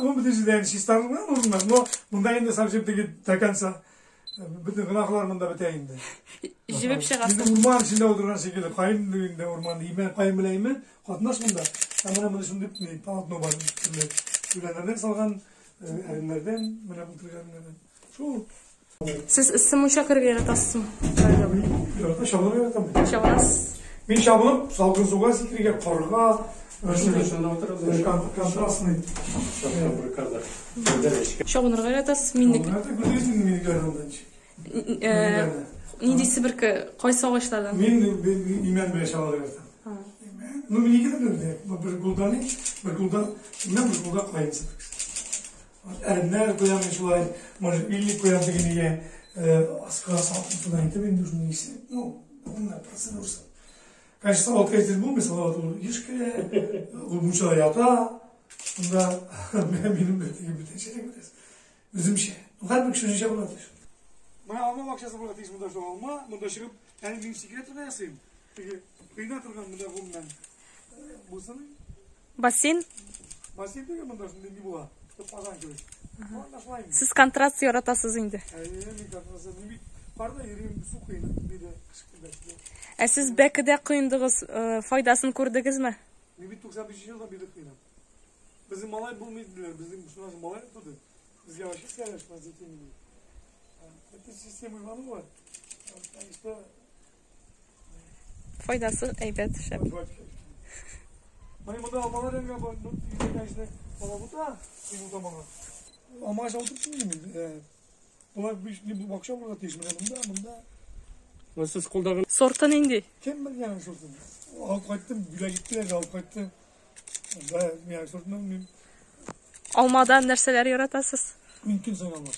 Ну, бөтен җирдә чистарылган урыннар, но монда инде совсем теге до конца бөтен гөнаһлар монда бетә инде. Җебеп чыгасың. Инде урман эчендә утырган шикелле, каен инде урман, имән, каен белән имән катнаш монда. Ә менә монда шундый ни, полотно бар, төрле үләннәрдән салган, әремнәрдән, менә бу төрле әремнәрдән. Шул. Сез эссе мунча керергә яратасызмы? Ярата, чабынырга яратам мин. Чабынасыз? Мин чабынып, салкын суга сикерергә, карга, контрастный. Чабынырга яратасыз, миннеке. Күрдегез инде минекеләрне анда ничек. Нинди себерке, кайсы агачлардан? Мин имән белән чабарга яратам. Имән. Ну, минеке дә беләм, бер кулда ни, бер кулда имән, бер кулда каен себеркесе. Әремнәр куям мин шулай, можжевельник куям теге нигә, аска салкын судан итеп инде шуның исе. Ну, менә процедурасы. Конечно, салават әйтеп булмый, салават ул еш керә, ул мунчада ята. Шунда минем дә теге бүтәнчәрәк бераз. Үземчә. Ну, һәрбер кеше үзенчә була тиеш. Менә алма бакчасы булырга тиеш монда шул алма, монда чыгып, әле мин сикерә торган ясыйм. Теге кыйна торган монда гомумән. Булсын. Бассейн? Бассейн түгел монда шундый ни була. Казан кебек. Монда шулай инде. Сез контраст яратасыз инде. Әйе, мин контраст. Мин бит парда йөрим, су коенып, диде кыш көндә. Ә сез бәкедә коендыгыз, файдасын күрдегезме? Мин бит 95 елдан бирле коенам. Безнең малай булмый диделәр, безнең шуннан соң малай туды. Безгә вообще сказали, что у нас детей не будет. Это система Иванова. Так что Файдасы әйбәт, шәп. Менә монда алмалар янган, бу, ну, конечно, алабута, мин утамаган. Алма аша утыртсын инде. Болар биш ни бакча булырга тиеш менә монда, монда. Менә сез кулдагы Сорты нинди? Кем белгән сортын? Алып кайттым, бүләк иттеләр, алып кайттым. Да, мин сортын белмим. Алмадан нәрсәләр яратасыз? Мин көн саен алма.